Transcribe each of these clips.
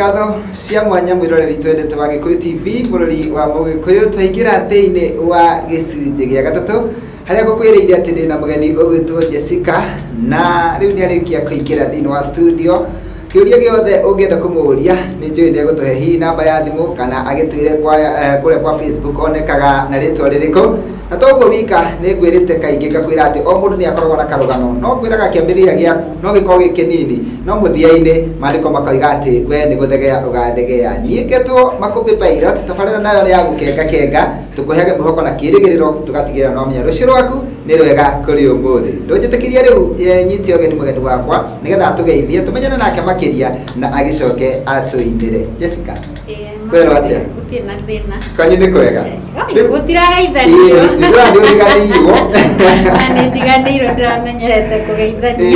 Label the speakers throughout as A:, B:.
A: Ngatho cia mwanya mwĩroreri twendete wa Gĩkũyũ TV, mũrori wa Mũgĩkũyũ, twaingĩra thĩinĩ wa gĩcunjĩ gĩa gatatũ harĩa ngũkwĩrĩire atĩ ndĩ na mũgeni ũgwĩtwo Jessica, na rĩu nĩ arĩkia kũingĩra thĩinĩ wa studio. Kĩũria gĩothe ũngĩenda kũmũria nĩ njũĩ nĩ egũtũhe hihi namba ya thimũ kana agĩtwĩre kũrĩa kwa Facebook onekaga na rĩtwa rĩrĩkũ. Na toguo wika nĩ ngwĩrĩte kaingĩ ngakwĩra atĩ o mũndũ nĩ akoragwo na karũgano, no ngwĩraga kĩambĩrĩria gĩaku no gĩkorwo gĩ kĩnini, no mũthia-inĩ maandĩko makoiga atĩ we nĩ gũthegea ũgathegea. Niĩ ngetwo Makũmbĩ Pilot, tabarĩra nayo nĩ ya gũkenga kenga, tũkũheage mwĩhoko na kĩrĩgĩrĩro, tũgatigĩrĩra no menya rũciũ rwaku nĩ rwega kũrĩ ũmũthĩ. Ndũnjĩtĩkĩrie rĩu nyite ũgeni mũgeni wakwa nĩgetha atũgeithie, tũmenyane nake makĩria na agĩcoke atũinĩre. Jessica, kwĩrwo atĩa?
B: Gũtirĩ na thĩna.
A: Kwanyu nĩ kwega?
B: Gũtirageithanio.
A: Ndĩrona nĩ ũriganĩirwo.
B: Na nĩ ndiganĩirwo, ndĩramenyerete kũgeithania.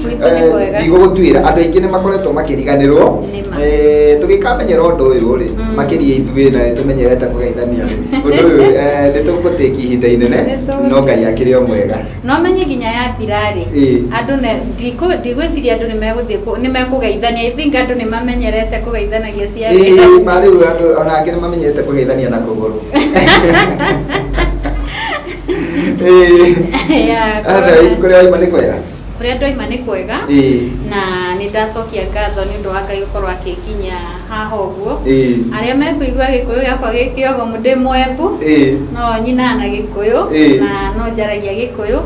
B: Gwitũ nĩ kwega.
A: Ndigũgũtuĩra, andũ aingĩ nĩ makoretwo makĩriganĩrwo.
B: Nĩ ma.
A: Tũgĩkamenyera ũndũ ũyũ rĩ, makĩria ithuĩ na tũmenyerete kũgeithania rĩ, ũndũ ũyũ nĩ tũgũtĩki ihinda inene, no Ngai akĩrĩ o mwega.
B: No menye nginya yathira rĩ, andũ ndigwĩciria andũ nĩ mekũgeithania. I think andũ nĩ mamenyerete kũgeithanagia ciathira.
A: Ĩĩ, ma rĩu andũ ona angĩ nĩ mamenyerete kũgeithania na kũgũrũ. Ĩĩ. Otherwise kũrĩa waima nĩ kwega?
B: Kũrĩa ndoima nĩ kwega. Na nĩ ndacokia ngatho nĩ ũndũ wa Ngai gũkorwo akĩnginyia haha ũguo. Arĩa mekũigua Gĩkũyũ gĩakwa gĩ kĩogomu ndĩ Mwembu, no nyinaga na Gĩkũyũ na no njaragia Gĩkũyũ.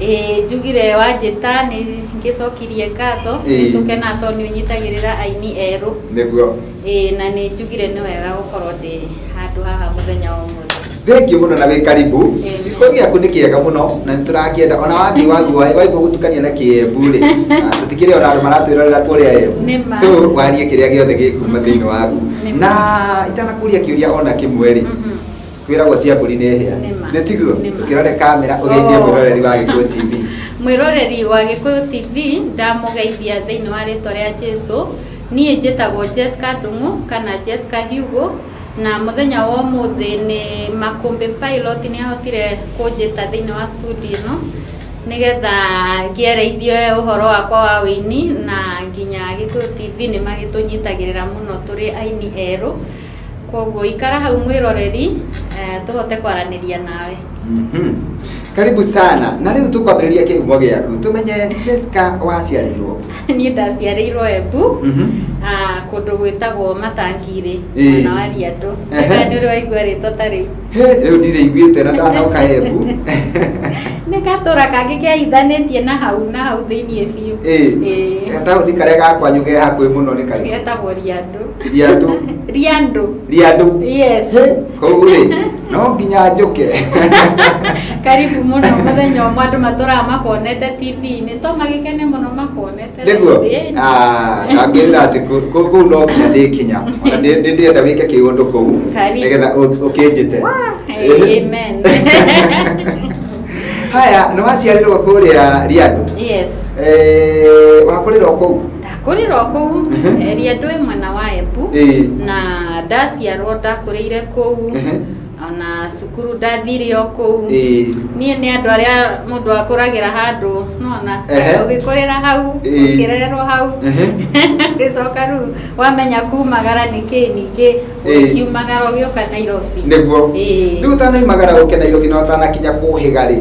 B: Ĩĩ, njugire wanjĩta nĩ ngĩcokirie ngatho, nĩ tũkenaga tondũ nĩ ũnyitagĩrĩra aini erũ.
A: Nĩguo.
B: Ĩĩ, na nĩ njugire nĩ wega gũkorwo ndĩ handũ haha mũthenya wa ũmũthĩ.
A: Thengiũ mũno na wĩ karibu. Gĩkũyũ gĩaku nĩ kĩega mũno na nĩ tũrakĩenda ona wathiĩ waigua waigua gũtukania na kĩembu rĩ, tũtikĩrĩ ona andũ maratwĩrorera kũrĩa Embu.
B: Nĩ ma.
A: So warie kĩrĩa gĩothe gĩkuma thĩinĩ waku.
B: Nĩ ma.
A: Na itanakũria kĩũria ona kĩmwe rĩ, kwĩragwo cia mbũri nĩ hĩa.
B: Nĩ ma.
A: Nĩ tiguo?
B: Nĩ ma.
A: Ũkĩrore kamera ũgeithie mwĩroreri wa Gĩkũyũ TV.
B: Mwĩroreri wa Gĩkũyũ TV, ndamũgeithia thĩinĩ wa rĩtwa rĩa Jesu. Niĩ njĩtagwo Jessica Ndung'u kana Jessica Hugo, na mũthenya wa ũmũthĩ nĩ Makũmbĩ Pilot nĩ ahotire kũnjĩta thĩinĩ wa studio ĩno nĩgetha ngĩereithie ũhoro wakwa wa ũini, na nginya Gĩkũyũ TV nĩ magĩtũnyitagĩrĩra mũno tũrĩ aini erũ. Koguo ikara hau mwĩroreri, tũhote kwaranĩria nawe.
A: Karibu sana. Na rĩu tũkwambĩrĩria kĩhumo gĩaku tũmenye Jessica waciarĩirwo.
B: Niĩ ndaciarĩirwo Embu, kũndũ gwĩtagwo Matangirĩ, mwena wa Riandũ. Kana nĩ ũrĩ waigua rĩtwa ta rĩu?
A: He, rĩu ndirĩiguĩte na ndanoka Embu.
B: Nĩ gatũra kangĩ kehithanĩtie na hau na hau thĩiniĩ biũ.
A: Ĩĩ. Gataũni karĩa ga kwanyu ge hakuhĩ mũno nĩ karĩkũ?
B: Getagwo Riandũ.
A: Riandũ.
B: Riandũ.
A: Riandũ.
B: Yes.
A: He, kũu rĩ, no nginya njũke.
B: Karibu mũno mũthenya ũmwe andũ matũraga makuonete TV-inĩ, to magĩkene mũno makuonete.
A: Nĩguo?
B: Ĩĩ.
A: Ndakwĩrĩra atĩ kũu no nginya ndĩkinya. Ona nĩ ndĩrenda wĩke kĩũndũ kũu,
B: Karibu.
A: nĩgetha ũkĩnjĩte.
B: Amen.
A: Haya, nĩ waciarĩrwo kũrĩa Riandũ?
B: Yes.
A: Wakũrĩra o kũu?
B: Ndakũrĩra o kũu, Riandũ ĩ mwena wa Embu. Na ndaciarwo ndakũrĩire kũu. Ona cukuru ndathire o kũu. Niĩ nĩ andũ arĩa mũndũ akũragĩra handũ, nona ũgĩkũrĩra hau, ũkĩrererwo hau. Ũgĩcoka rĩu wamenya kumagara nĩ kĩ, ningĩ ũkiumagara ũgĩũka Nairobi.
A: Nĩguo. Rĩu ũtanaumagara ũke Nairobi na ũtanakinya kũhĩga rĩ,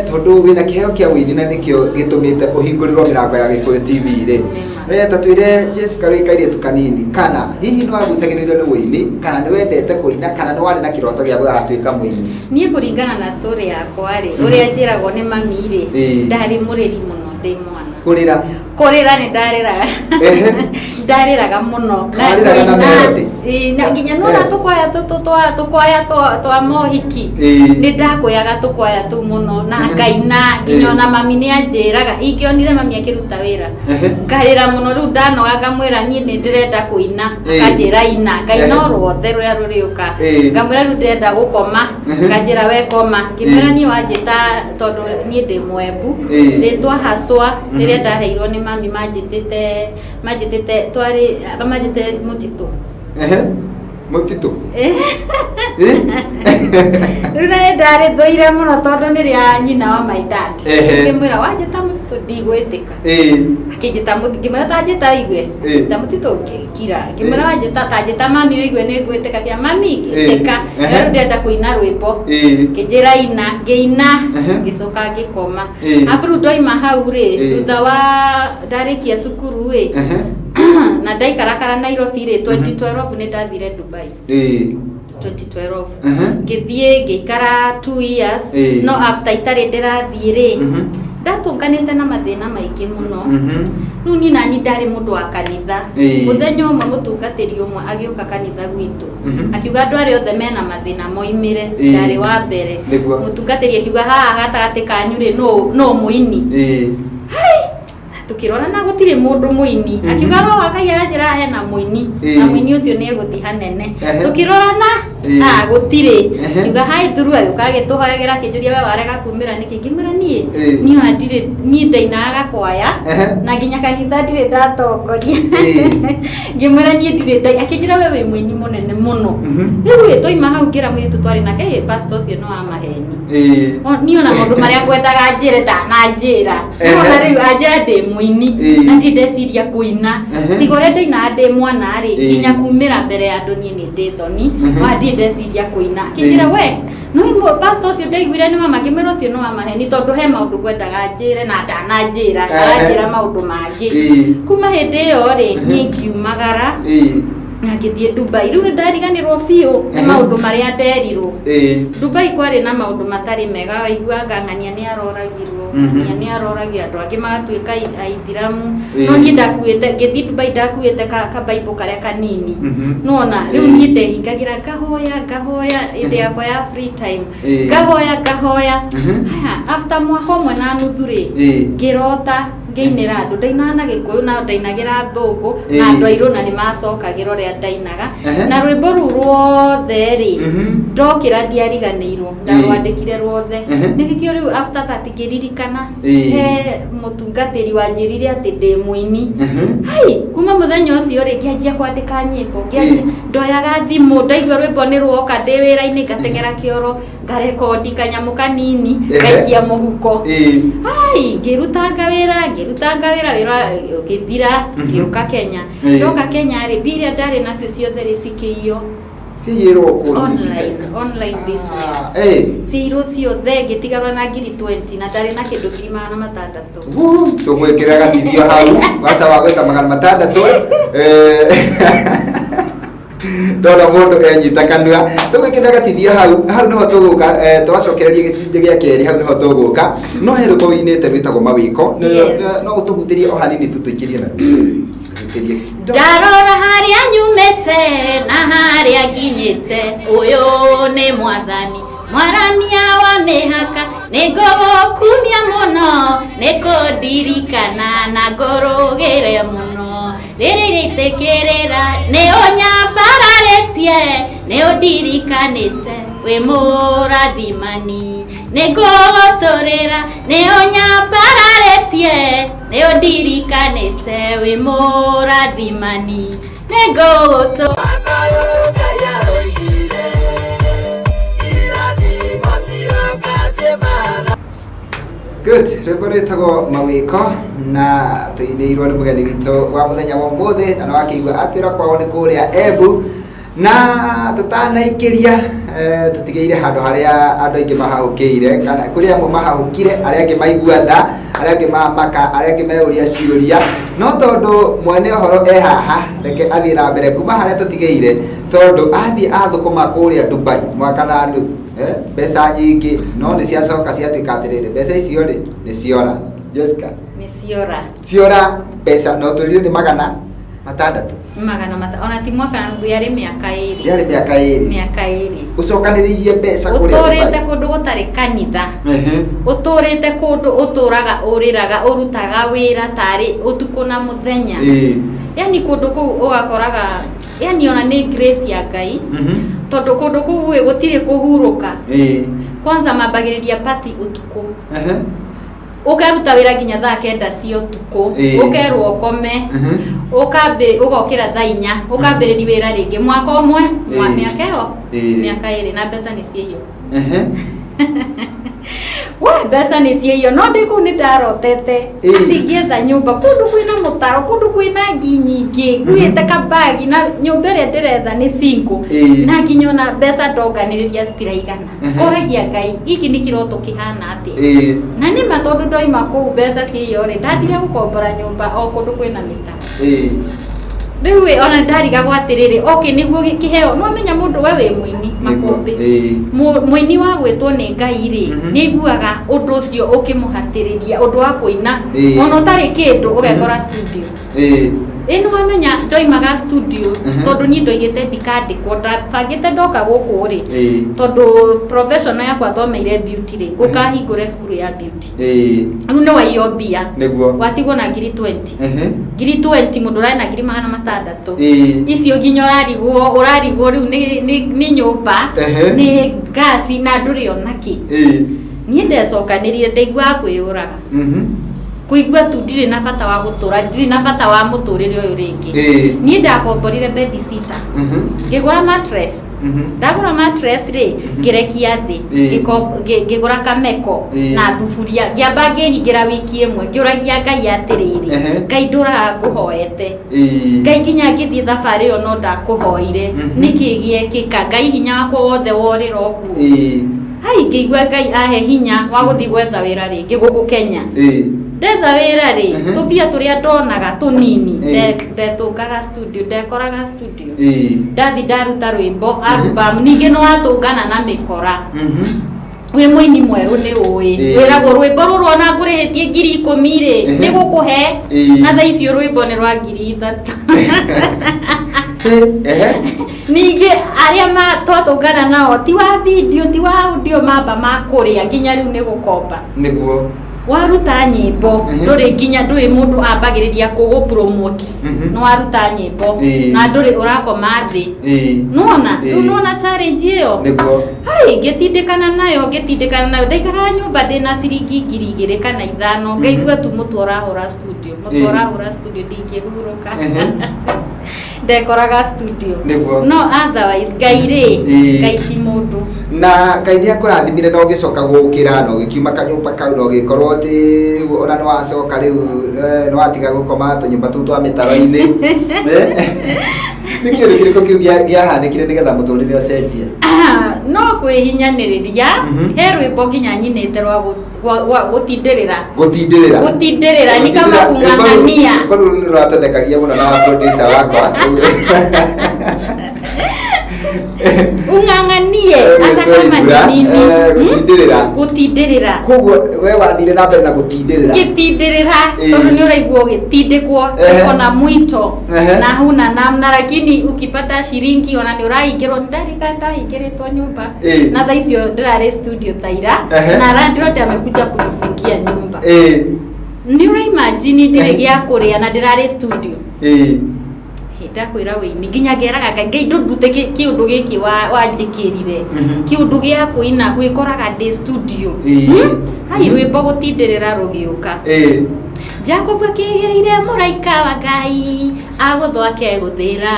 A: tondũ wĩna kĩheo kĩa ũini na nĩkĩo gĩtũmĩte ũhingũrĩrwo mĩrango ya Gĩkũyũ TV rĩ, ta twĩre Jessica wĩ kairĩtu kanini, kana hihi nĩ wagucagĩrĩrio nĩ ũini, kana nĩ wendete kũina, kana nĩ warĩ na kĩroto gĩa gũgatuĩka mũini?
B: Niĩ kũringana na story yakwa rĩ, ũrĩa njĩragwo nĩ mami rĩ, ndarĩ mũrĩri mũno ndĩ mwana.
A: Kũrĩra?
B: Kũrĩra nĩ ndarĩraga. Ndarĩraga mũno.
A: Warĩraga na melody?
B: Ĩĩ, na nginya nona tũkwaya tũtũ tũkwaya twa mohiki. Nĩ ndakũyaga tũkwaya tũu mũno na ngaina nginya ona mami nĩ anjĩraga, ingĩonire mami akĩruta wĩra ngarĩra mũno, rĩu ndanoga ngamwĩra niĩ nĩ ndĩrenda kũina, akanjĩra ina, ngaina o ruothe rũrĩa rũrĩũka, ngamwĩra rĩu ndĩrenda gũkoma, nganjĩra we koma, ngĩmwĩra niĩ wanjĩta tondũ niĩ ndĩ Mwembu, rĩtwa haswa rĩrĩa ndaheirwo nĩ mami manjĩtĩte twarĩ manjĩtĩte mũtitũ.
A: Mũtitũ. Eh?
B: Rĩu na nĩ ndarĩthũire mũno tondũ nĩ rĩa nyina wa my dad.
A: Ehe.
B: Ngĩmwĩra wanjĩta mũtitũ ndigwĩtĩka. Akĩnjĩta mũtitũ, ngĩmwĩra tanjĩta igue. Ta mũtitũ ngĩkira. Ngĩmwĩra wanjĩta tanjĩta mami ũigue nĩ ngwĩtĩka. Kĩa mami ngĩtĩka. Rĩu ndĩrenda kũina rwĩmbo. Ngĩnjĩra ina, ngĩina, ngĩcoka ngĩkoma. Arabu rĩu ndoima hau rĩ, thutha wa ndarĩkia cukuru rĩ, na ndaikarakara Nairobi rĩ, 2012 nĩ ndathire Dubai. 2012 ngĩthiĩ ngĩikara 2 years. No after itarĩ ndĩrathiĩ rĩ, ndatũnganĩte na mathĩna maingĩ mũno. Rĩu niĩ nani ndarĩ mũndũ wa kanitha. Mũthenya ũmwe mũtungatĩri ũmwe agĩũka kanitha gwitũ, akiuga andũ arĩa othe mena mathĩna moimĩre. Ndarĩ wa mbere. Mũtungatĩri akiuga haha gatagatĩ kanyu rĩ, no mũini? Tukirora na gũtirĩ mũndũ mũini. Akiuga roho wa Ngai aranjĩra hena mũini, na mũini ũcio nĩ egũthiĩ hanene. Tukirorana, ah, gũtirĩ. Akiuga hai thuru, agĩũka agĩtũhoyagĩra, akĩnjũria we warega kumĩra nĩkĩ? Ngĩmwĩra niĩ, niĩ ona ndirĩ, niĩ ndainaga gakwaya, na nginya kanitha ndirĩ ndatongoria. Ngĩmwĩra niĩ ndirĩ ndai. Akĩnjĩra we wĩ mũini mũnene mũno. Rĩu ĩ twaima hau ngĩra mũirĩtu twarĩ nake, ĩ pastor ũcio nĩ wa maheni. Niĩ ona maũndũ marĩa ngwendaga njĩre ndananjĩra. Ona rĩu anjĩra ndĩ mũini, na ndirĩ ndeciria kũina, tiga ũrĩa ndainaga ndĩ mwana rĩ, nginya kumĩra mbere ya andũ niĩ nĩ ndĩ thoni. Wa ndirĩ ndeciria kũina. Akĩnjĩra we no pastor ũcio ndaiguire nĩ wa ma. Ngĩmwĩra ũcio nĩ wa maheni, tondũ he maũndũ ngwendaga njĩre na ndananjĩra, aranjĩra maũndũ mangĩ. Kuma hĩndĩ ĩyo rĩ, niĩ ngiumagara na ngĩthiĩ Dubai. Rĩu nĩ ndariganĩrwo biũ nĩ maũndũ marĩa nderirwo. Dubai kwarĩ na maũndũ matarĩ mega, waiguaga ng'ania nĩ aroragirwo, ng'ania nĩ aroragirwo, andũ angĩ magatuĩka aithiramu. No niĩ ndakuĩte, ngĩthiĩ Dubai ndakuĩte ka Bible karĩa kanini. Nĩwona rĩu niĩ ndehingagĩra ngahoya, ngahoya hĩndĩ yakwa ya free time, ngahoya, ngahoya. Haya, after mwaka ũmwe na nuthu rĩ, ngĩrota ngĩinĩra andũ. Ndainaga na Gĩkũyũ na ndainagĩra thũngũ na andũ airũ, na nĩ macokagĩra ũrĩa ndainaga. Na rwĩmbo rũu ruothe rĩ, ndokĩra ndiariganĩirwo, ndarwandĩkire ruothe. Nĩkĩo rĩu after that ngĩririkana he mũtungatĩri wanjĩrire atĩ ndĩ mũini. Hai, kuma mũthenya ũcio rĩ, ngĩanjia kwandĩka nyĩmbo, ngĩanjia ndoyaga thimũ, ndaigua rwĩmbo nĩ ruoka ndĩ wĩra-inĩ, ngateng'era kĩoro, ngarekondi kanyamũ kanini, ngaikia mũhuko. Ai, ngĩrutanga wĩra, ngĩrutanga wĩra, wĩra ũgĩthira, ngĩũka Kenya. Ndoka Kenya rĩ, mbia iria ndarĩ nacio ciothe rĩ, cikĩiywo.
A: Ciiyĩrwo kũ?
B: Online business. Ciirwo ciothe, ngĩtigarwo na ngiri 20 na ndarĩ na kĩndũ 600,000.
A: Tũgwĩkĩra gatithio hau waca wa gwĩta 600. Ndona mũndũ enyita kanua, tũgwĩkĩra gatithio hau. Hau nĩho tũgũka, twacokereria gĩcunjĩ gĩa kerĩ, hau nĩho tũgũka. No he rwĩmbo wĩinĩte rwĩtagwo Mawĩko. No ũtũhutĩrie o hanini tu, tũikĩrie na tũhutĩrie.
B: Ndarora harĩa nyumĩte na harĩa nginyĩte, ũyũ nĩ Mwathani mwaramia wa mĩhaka. Nĩ ngũgũkumia mũno, nĩ kũndirikana na ngũrũgĩre mũno. Rĩrĩ rĩtĩkĩrĩra nĩ ũnyambararĩtie, nĩ ũndirikanĩte, wĩ mũrathimani. Nĩ ngũgũtũrĩra, nĩ ũnyambararĩtie, nĩ ũndirikanĩte, wĩ mũrathimani. Nĩ ngũgũtũ
A: Good, rwĩmbo rwĩtagwo Mawĩko na tũinĩirwo nĩ mũgeni witũ wa mũthenya wa ũmũthĩ, na nĩwakĩigua atwĩra kwao nĩ kũrĩa Embu. Na tũtanaikĩria, tũtigĩire handũ harĩa andũ aingĩ mahahũkĩire, kana kũrĩ amwe mahahũkire, arĩa angĩ maigua tha, arĩa angĩ mamaka, arĩa angĩ meuria ciũria. No tondũ mwene ũhoro e haha, reke athiĩ na mbere kuma harĩa tũtigĩire, tondũ athiĩ athũkũma kũrĩa Dubai mwaka na nuthu, mbeca nyingĩ, no nĩ ciacoka ciatuĩka atĩrĩrĩ, mbeca icio rĩ, nĩ ciora. Jessica?
B: Nĩ ciora.
A: Ciora mbeca, no twĩrire nĩ 600.
B: Magana mata, ona ti mwaka na nuthu, yarĩ mĩaka 2.
A: Yarĩ mĩaka 2.
B: Mĩaka 2.
A: Ũcokanĩrĩirie mbeca kũrĩa
B: ũtũrĩte
A: Dubai.
B: Kũndũ gũtarĩ kanitha, ũtũrĩte kũndũ ũtũraga ũrĩraga, ũrutaga wĩra tarĩ ũtukũ na mũthenya. Yani kũndũ kũu ũgakoraga, yani ona nĩ grace ya Ngai, tondũ kũndũ kũu ĩ gũtirĩ kũhurũka. Kwanza mambagĩrĩria party ũtukũ. Ũkaruta wĩra nginya thaa 9 cia ũtukũ, ũkerwo ũkome, ũgokĩra thaa 4, ũkambĩrĩria wĩra rĩngĩ mwaka ũmwe, mĩaka ĩyo, mĩaka 2, na mbeca nĩ ciaiywo. We, mbeca nĩ ciaiywo, no ndĩ kũu nĩ ndarotete atĩ ngĩetha nyũmba kũndũ kwĩna mũtaro, kũndũ kwĩna ngi nyingĩ, nguĩte kabagi, na nyũmba ĩrĩa ndĩretha nĩ single, na nginya ona mbeca ndonganĩrĩria citiraigana. Ngoragia Ngai, gĩkĩ nĩ kĩroto kĩhana atĩa? Na nĩ ma, tondũ ndoima kũu mbeca ciaiywo rĩ, ndathire gũkombora nyũmba o kũndũ kwĩna mĩtaro. Rĩu ĩ, ona ndarigagwo atĩrĩrĩ, okay, nĩguo kĩheo, nĩwamenya mũndũ we wĩ mũini makũmbĩ. Mũini wa gwĩtwo nĩ Ngai rĩ, nĩ aiguaga ũndũ ũcio ũkĩmũhatĩrĩria, ũndũ wa kũina, ona ũtarĩ kĩndũ ũgekora studio. Ĩ, nĩwamenya ndoimaga studio, tondũ niĩ ndoigĩte ndikandĩkwo, ndabangĩte ndoka gũkũ rĩ, tondũ professional yakwa thomeire beauty rĩ, ngũkahingũre cukuru ya beauty. Rĩu nĩ waiywo mbia.
A: Nĩguo.
B: Watigwo na ngiri 20. Ngiri 20, mũndũ ũrarĩ na ngiri 600. Icio nginya ũrarigwo rĩu nĩ nyũmba, nĩ ngasi, na ndũrĩ ona kĩ. Niĩ ndecokanĩrire, ndaiguaga kwĩyũraga, kũigua tu ndirĩ na bata wa gũtũra, ndirĩ na bata wa mũtũrĩre ũyũ rĩngĩ. Niĩ ndakomborire bed sitter, ngĩgũra mattress. Ndagũra mattress rĩ, ngĩrekia thĩ. Ngĩgũra kameko na thuburia, ngĩamba ngĩhingĩra wiki ĩmwe ngĩũragia Ngai atĩrĩrĩ, Ngai, ndũraga ngũhoete? Ngai, nginya ngĩthiĩ thabarĩ ĩyo no ndakũhoire. Nĩkĩ gĩekĩka, Ngai? Hinya wakwa wothe worĩra ũguo. Hai, ngĩigua Ngai ahe hinya wa gũthiĩ gwetha wĩra rĩngĩ gũkũ Kenya. Ndetha wĩra rĩ, tũbia tũrĩa ndonaga tũnini, ndetũngaga studio, ndekoraga studio. Ndathi ndaruta rwĩmbo album, ningĩ nĩ watũngana na mĩkora. Wĩ mũini mwerũ nĩ ũĩ, wĩragwo rwĩmbo rũrũ ona ngũrĩhĩtie 10,000 rĩ, nĩ gũkũhe. Na thaa icio rwĩmbo nĩ rwa 3,000. Ningĩ arĩa twatũngana nao, ti wa video, ti wa audio, mamba makũrĩa nginya rĩu nĩ gũkomba. Waruta nyĩmbo, ndũrĩ nginya ndũĩ mũndũ ambagĩrĩria kũgũ promote. Nĩ waruta nyĩmbo na ndũrĩ, ũrakoma thĩ. Nĩwona rĩu, nĩwona challenge ĩyo?
A: Nĩguo.
B: Hai, ngĩtindĩkana nayo, ngĩtindĩkana nayo, ndaikaraga nyũmba ndĩna ciringi 2,000 kana 5, ngaigua tu mũtwe ũrahũra studio, mũtwe ũrahũra studio, ndingĩhurũka. Ndekoraga studio. No otherwise, Ngai rĩ, Ngai ti mũndũ.
A: Na Ngai nĩ akũrathimire na ũgĩcoka gũkĩra na ũgĩkiuma kanyũmba kau na ũgĩkorwo atĩ ona nĩ wacoka rĩu, nĩ watiga gũkoma tũnyũmba tũu twa mĩtaro-inĩ. Nĩ kĩũndũ kĩrĩkũ kĩu kĩahanĩkire nĩgetha mũtũrĩre ũcenjie?
B: No kwĩhinyanĩrĩria. He rwĩmbo nginya nyinĩte rwa gũtindĩrĩra.
A: Gũtindĩrĩra.
B: Gũtindĩrĩra ni kama kung'ang'ania.
A: Rwĩmbo rũu nĩ rwatũthekagia mũno na producer wakwa.
B: Ung'ang'anie hata kama ni nini.
A: Gũtindĩrĩra.
B: Gũtindĩrĩra.
A: Koguo we wathire na mbere na gũtindĩrĩra.
B: Gĩtindĩrĩra, tondũ nĩ ũraigua ũgĩtindĩkwo ona mwito na huna namna, lakini ukipata shilingi ona nĩ ũrahingĩrwo. Ndarika ndahingĩrĩtwo nyũmba, na thaa icio ndĩrarĩ studio ta ira, na landlord amekuja kunifungia nyumba. Nĩ ũraimagine, ndirĩ gĩa kũrĩa na ndĩrarĩ studio. Ndakwĩra wĩini, nginya ngeraga Ngai, Ngai, ndũndute kĩũndũ gĩkĩ wanjĩkĩrire, kĩũndũ gĩa kũina, gwĩkoraga ndĩ studio. Hai, rwĩmbo gũtindĩrĩra rũgĩũka. Jacob akĩgĩrĩire mũraika wa Ngai agũthwake gũthĩra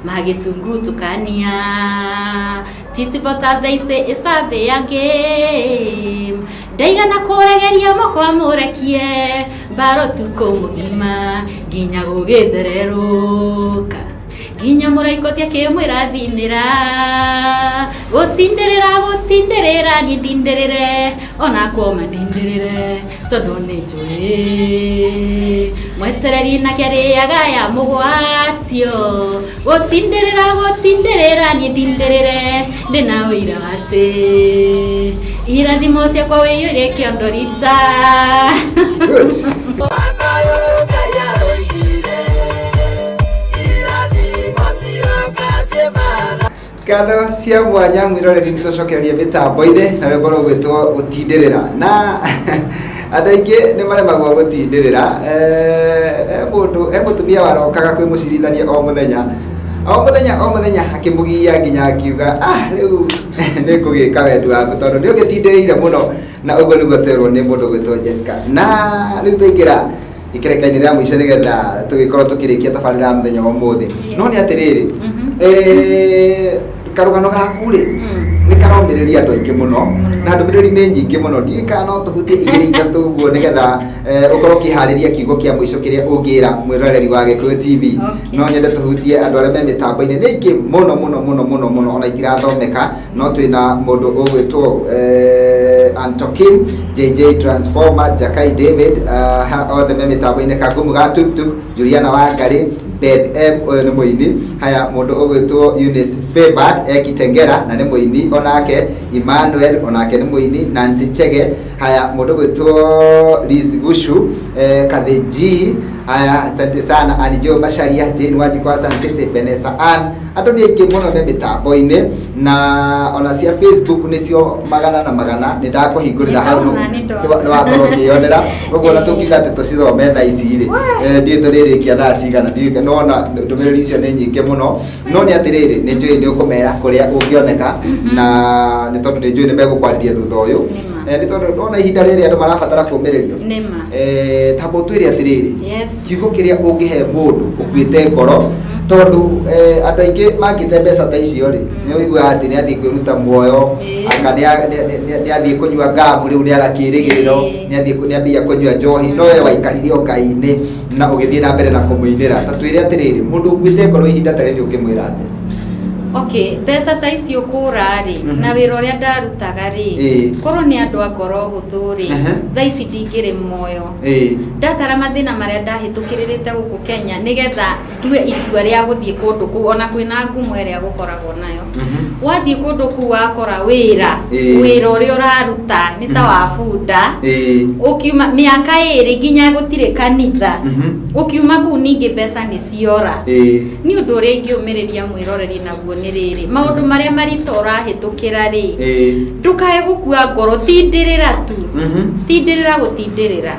B: magĩtungutukania titibota thaici ĩcabe ya game, ndaigana kũregeria moko amũrekie mbaro tukũ mũgima nginya gũgĩthererũka, nginya mũraika ũcio akĩmwĩra thimĩra gũtindĩrĩra, gũtindĩrĩra, niĩ ndindĩrĩre ona kuoma ndindĩrĩre, tondũ nĩ njũĩ mwetereri nake arĩaga ya mũgwatio. Gũtindĩrĩra, gũtindĩrĩra, niĩ ndindĩrĩre, ndĩna ũira atĩ irathimo ciakwa wĩiyũire kĩondo rita.
A: Good.
C: Akayuka yaroigire irathimo ciroka ciĩmana.
A: Ngatho cia mwanya mwĩroreri, nĩ tũcokereria mĩtambo-inĩ na rwĩmbo rũgwĩtwo gũtindĩrĩra, na andũ aingĩ nĩ maremagwo gũtindĩrĩra. He mũndũ, he mũtumia warokaga kwĩ mũcirithania o mũthenya. O mũthenya o mũthenya akĩmũgia nginya akiuga ah rĩu nĩ ngũgĩka wendi waku tondũ nĩ ũgĩtindĩrĩire mũno na ũguo nĩguo twerwo nĩ mũndũ gwĩtwo Jessica. Na rĩu twaingĩra ikereka-inĩ rĩa mũico nĩgetha tũgĩkorwo tũkĩrĩkia tabarĩra ya mũthenya wa ũmũthĩ. No nĩ atĩrĩrĩ, karũgano gaku rĩ nĩ karomĩrĩria andũ aingĩ mũno na ndũmĩrĩri nĩ nyingĩ mũno, ndiũĩ kana no tũhutie igĩrĩ ithatũ ũguo nĩgetha ũkorwo ũkĩharĩria kiugo kĩa mũico kĩrĩa ũngĩra mwĩroreri wa Gĩkũyũ TV. No nyende tũhutie andũ arĩa me mĩtambo-inĩ, nĩ aingĩ mũno mũno mũno mũno mũno, ona itirathomeka, no twĩna mũndũ ũgwĩtwo Antokim, JJ Transformer, Jakai David, othe me mĩtambo-inĩ, Kangumu ga Tuktuk, Juliana Wangari, Beth M ũyũ nĩ mũini. Haya, mũndũ ũgwĩtwo Eunice Favored Ekitengera na nĩ mũini onake, Emmanuel onake nĩ mũini, Nancy Chege. Haya, mũndũ ũgwĩtwo Liz Gushu, Katheji. Haya, asante sana Anijo Macharia, Jane Wanjikũ wa Sun City, Vanessa Ann. Andũ nĩ aingĩ mũno me mĩtambo-inĩ na ona cia Facebook nĩcio magana na magana. Nĩ ndakũhingũrĩra hau nĩ wakorwo ũkĩyonera ũguo, na tũngiuga atĩ tũcithome thaa ici rĩ, ndiũĩ tũrĩrĩkia thaa cigana, ndiũĩ, nona ndũmĩrĩri icio nĩ nyingĩ mũno. No nĩ atĩrĩrĩ, nĩ njũĩ nĩ ũkũmera kũrĩa ũngĩoneka, na nĩ tondũ nĩ njũĩ nĩ megũkwarĩria thutha ũyũ.
B: Nĩma.
A: Nĩ tondũ ndona ihinda rĩrĩ andũ marabatara kũũmĩrĩrio.
B: Nĩma.
A: Tamba ũtwĩre atĩrĩrĩ,
B: Yes.
A: kiugo kĩrĩa ũngĩhe mũndũ ũkuĩte ngoro, tondũ andũ aingĩ mangĩte mbeca ta icio rĩ, nĩ ũiguaga atĩ nĩ athiĩ kwĩruta muoyo, anga nĩ athiĩ kũnyua ngamu, rĩu nĩ aga kĩrĩgĩrĩro, nĩ ambia kũnyua njohi, no we waikarire o Ngai-inĩ na ũgĩthiĩ na mbere na kũmũinĩra. Ta twĩre atĩrĩrĩ, mũndũ ũkuĩte ngoro ihinda ta rĩrĩ ũngĩmwĩra atĩa?
B: Okay, mbeca ta icio kũra rĩ, na wĩra ũrĩa ndarutaga rĩ, korwo nĩ andũ a ngoro hũthũ rĩ, thaa ici ndingĩrĩ muoyo. Ndatara mathĩna marĩa ndahĩtũkĩrĩrĩte gũkũ Kenya nĩgetha ndue itua rĩa gũthiĩ kũndũ kũu, ona kwĩna ngumo ĩrĩa gũkoragwo nayo, wathiĩ kũndũ kũu wakora wĩra, wĩra ũrĩa ũraruta nĩ ta wa bunda. Ũkiuma mĩaka 2 nginya gũtirĩ kanitha, ũkiuma kũu ningĩ mbeca nĩ ciora. Nĩ ũndũ ũrĩa ingĩũmĩrĩria mwĩroreri naguo nĩ rĩrĩ, maũndũ marĩa maritũ ũrahĩtũkĩra rĩ, ndũkae gũkua ngoro, tindĩrĩra tu, tindĩrĩra gũtindĩrĩra.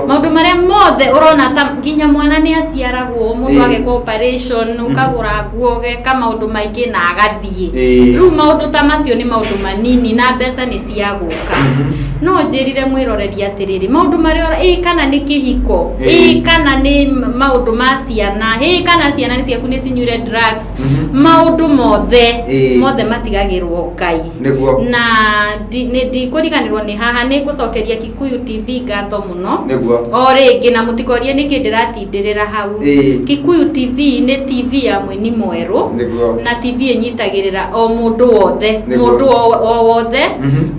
B: Maũndũ marĩa mothe ũrona ta nginya mwana nĩ aciaragwo, mũndũ agekwo operation, ũkagũra nguo, ũgeka maũndũ maingĩ na agathiĩ. Rĩu maũndũ ta macio nĩ maũndũ manini na mbeca nĩ ciagũka. No njĩrire mwĩroreri atĩrĩrĩ, maũndũ marĩa ĩ kana nĩ kĩhiko, ĩ kana nĩ maũndũ ma ciana, ĩ kana ciana nĩ ciaku nĩ cinyuire drugs, maũndũ mothe mothe matigagĩrwo Ngai. Na nĩ ndikũriganĩrwo nĩ haha nĩ ngũcokeria Kikuyu TV ngatho mũno o rĩngĩ, na mũtikorie nĩkĩ ndĩratindĩrĩra hau. Kikuyu TV nĩ TV ya mũini mwerũ na TV ĩnyitagĩrĩra o mũndũ wothe, mũndũ o wothe.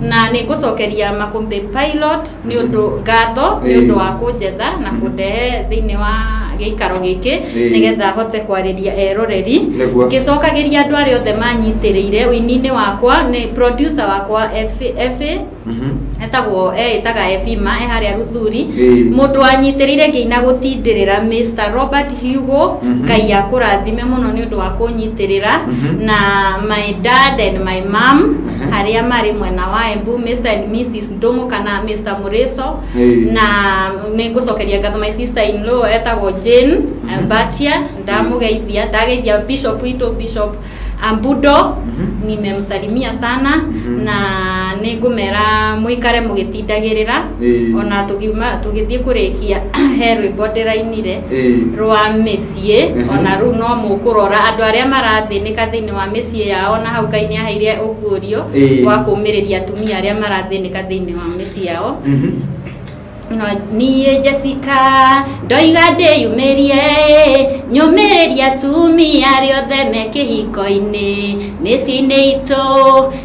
B: Na nĩ ngũcokeria Makũmbĩ Pilot nĩ ũndũ ngatho nĩ ũndũ wa kũnjetha na kũndehe thĩinĩ wa gĩikaro gĩkĩ nĩgetha hote kwarĩria eroreri, ngĩcokagĩria andũ arĩa othe manyitĩrĩire ũini-inĩ wakwa. Nĩ producer wakwa F- FA etagwo ĩtaga Efima, e harĩa Ruthuri, mũndũ wanyitĩrĩire ngĩina gũtindĩrĩra, Mr Robert Hugo. Ngai akũrathime mũno nĩ ũndũ wa kũnyitĩrĩra. Na my dad and my mom harĩa marĩ mwena wa Embu, Mr and Mrs Ndũng'ũ kana Mr Mũrĩco. Na nĩ ngũcokeria ngatho my sister in law etagwo Jane Batia, ndamũgeithia, ndageithia bishop witũ, Bishop Ambudo, nimemsalimia sana. Na nĩ ngũmera mũikare mũgĩtindagĩrĩra. Ona tũgiuma tũgĩthiĩ kũrĩkia, he rwĩmbo ndĩrainire rwa mĩciĩ. Ona rĩu no mũkũrora andũ arĩa marathĩnĩka thĩinĩ wa mĩciĩ yao, na hau Ngai nĩ aheire ũguũrio wa kũũmĩrĩria atumia arĩa marathĩnĩka thĩinĩ wa mĩciĩ yao. No niĩ Jessica ndoiga ndĩyumĩrie, nyũmĩrĩrie atumia arĩa othe me kĩhiko-inĩ. Mĩciĩ-inĩ itũ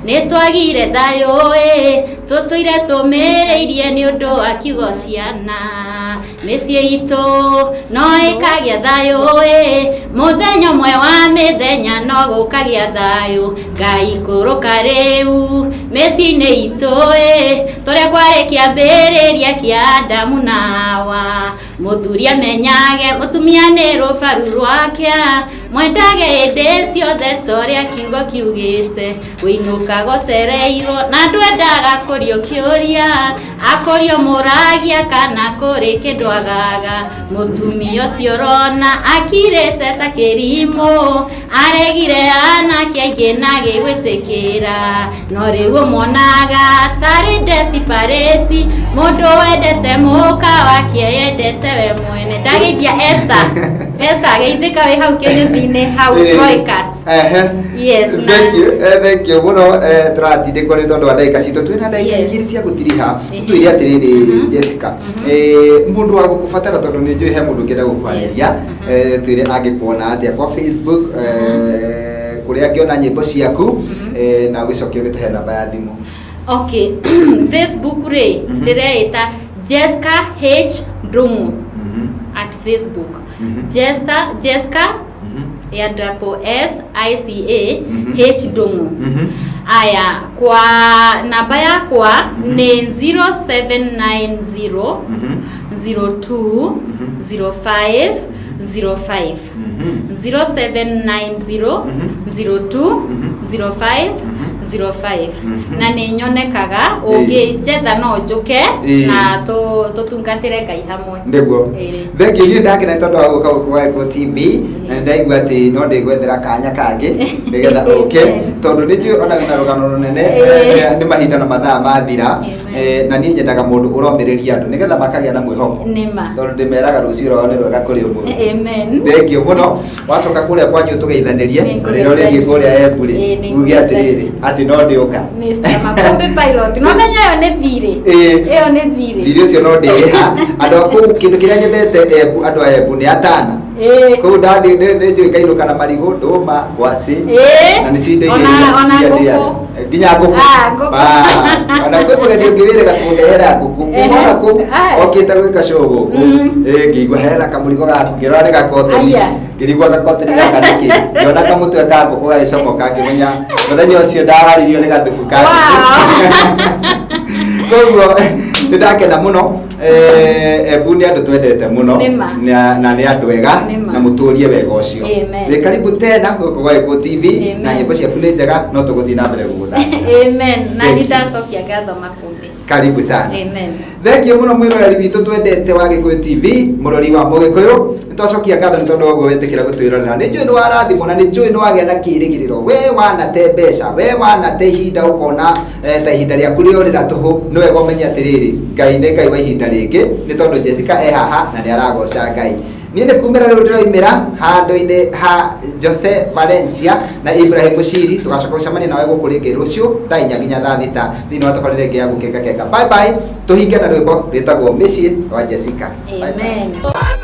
B: nĩ twagire thayũ ĩ, tũtũire tũmĩrĩirie nĩ ũndũ wa kiugo ciana. Mĩciĩ itũ no ĩkagĩa thayũ ĩ, mũthenya ũmwe wa mĩthenya no gũkagĩa thayũ. Ngai kũrũka rĩu mĩciĩ-inĩ itũ ĩ, tũrĩa kwarĩ kĩambĩrĩria kĩa Adamu na Hawa. Mũthuri amenyage mũtumia nĩ rũbaru rwake. Mwendage hĩndĩ ciothe ta ũrĩa kiugo kiugĩte. Wĩinũkaga ũcereirwo na ndwendaga kũrio kĩũria. Akũrio mũragia kana kũrĩ kĩndũ agaga. Mũtumia ũcio ũrona akirĩte ta kĩrimũ. Aregire anake aingĩ na agĩgwĩtĩkĩra. No rĩu ũmuonaga tarĩ desperate. Mũndũ wendete mũka wake eyendete we mwene. Ndageithia Esther. Esther geithĩka wĩ hau kĩnyũthi-inĩ hau Roycat.
A: Ehe.
B: Yes, na-
A: Thank you. Thank you mũno. Tũratindĩkwo nĩ tondũ wa ndagĩka citũ, twĩna ndagĩka igĩrĩ cia gũtiriha. Twĩre atĩrĩrĩ, Jessica, mũndũ wa gũkũbatara, tondũ nĩ njũĩ he mũndũ ũngĩenda gũkwarĩria, twĩre angĩkuona atĩa kwa Facebook, kũrĩa angĩona nyĩmbo ciaku, na ũgĩcoke ũgĩtũhe namba ya thimũ.
B: Okay, Facebook rĩ, ndĩreĩta Jessica H Ndung'u at Facebook. Jessica ya double S I C A H Ndung'u. Aya, kwa namba yakwa nĩ 0790 02 05 05, 0790 02 05 05, na nĩ nyonekaga ũngĩnjetha no njũke na tũtungatĩre Ngai hamwe.
A: Nĩguo.
B: Ĩĩ.
A: Thank you. Niĩ ndakena nĩ tondũ wa gũka gũkũ gwa Gĩkũyũ TV, na nĩ ndaigua atĩ no ndĩgwethera kanya kangĩ nĩgetha ũke, tondũ nĩ njũĩ ona wĩna rũgano rũnene. Nĩ mahinda na mathaa mathira.
B: Amen.
A: Na niĩ nyendaga mũndũ ũromĩrĩria andũ nĩgetha makagĩa na mwĩhoko,
B: Nĩma.
A: tondũ ndĩmeraga rũciũ rwao nĩ rwega kũrĩ ũmũthĩ.
B: Amen.
A: Thank you mũno. Wacoka kũrĩa kwanyu tũgeithanĩrie.
B: Nĩngũgeithania.
A: Rĩrĩa ũrĩthiĩ kũrĩa Embu rĩ,
B: Ĩĩ,
A: uge atĩrĩrĩ atĩ no ndĩũka.
B: Mr. Makumbi Pilot. No menya ĩyo nĩ thirĩ. Ĩyo nĩ thirĩ.
A: Thirĩ ũcio no ndĩrĩha. Andũ a kũu, kĩndũ kĩrĩa nyendete Embu, andũ a Embu nĩ atana. Kũu ndathiĩ nĩ njũĩ ngainũka na marigũ, ndũma, ngwacĩ, na nĩcio indo iria
B: Ona
A: iria
B: ngũkũ.
A: ndĩaga. Nginya ngũkũ.
B: Ah, ngũkũ.
A: Bas, ona kwĩ mũgeni ũngĩ wĩrĩga kũndehera ngũkũ kuma ona kũu, okĩte gwĩka show gũkũ. Ngĩigua hena kamũrigo gaku, ngĩrora nĩ gakotoni.
B: Aya.
A: Ngĩrigwo gakotoni gaka nĩkĩ, ngĩona kamũtwe ka ngũkũ gagĩcomoka, ngĩmenya mũthenya ũcio ndaharirio nĩ gathubu ka ngũkũ. Koguo nĩ ndakena mũno. Embu nĩ andũ twendete mũno.
B: Nĩma.
A: Na nĩ andũ ega.
B: Nĩma.
A: Na mũtũrie wega ũcio.
B: Amen.
A: Wĩ karibu tena gũkũ gwa Gĩkũyũ TV, na
B: Amen.
A: nyĩmbo ciaku nĩ njega, no tũgũthiĩ na mbere gũgũthakĩra.
B: Amen. Na
A: Thank
B: nĩ
A: you.
B: ndacokia ngatho, Makumbi.
A: Karibu sana.
B: Amen.
A: Thank you mũno mwĩroreri witũ twendete wa Gĩkũyũ TV, mũrori wa Mũgĩkũyũ. Nĩ twacokia ngatho nĩ tondũ wa ũguo wetĩkĩra gũtwĩrorera. Nĩ njũĩ nĩ warathimwo na nĩ njũĩ nĩ wagĩa na kĩĩrĩgĩrĩro. We wanate mbeca, we wanate ihinda, ũkona ta ihinda rĩaku rĩorĩra tũhũ, nĩ wega ũmenye atĩrĩrĩ, Ngai nĩ Ngai wa ihinda rĩngĩ, nĩ tondũ Jessica e haha na nĩ aragoca Ngai. Niĩ nĩ kumĩra rĩu ndĩroimĩra handũ-inĩ ha Jose Valencia na Ibrahim Mushiri. Tũgacoka gũcemania nawe gũkũ rĩngĩ rũciũ thaa 4 nginya thaa 6 thĩinĩ wa tabarĩra ĩngĩ ya Gũkenga Kenga. Bye bye. Tũhinge na rwĩmbo rwĩtagwo Mĩciĩ rwa Jessica. Bye bye.
B: Amen.
C: Waka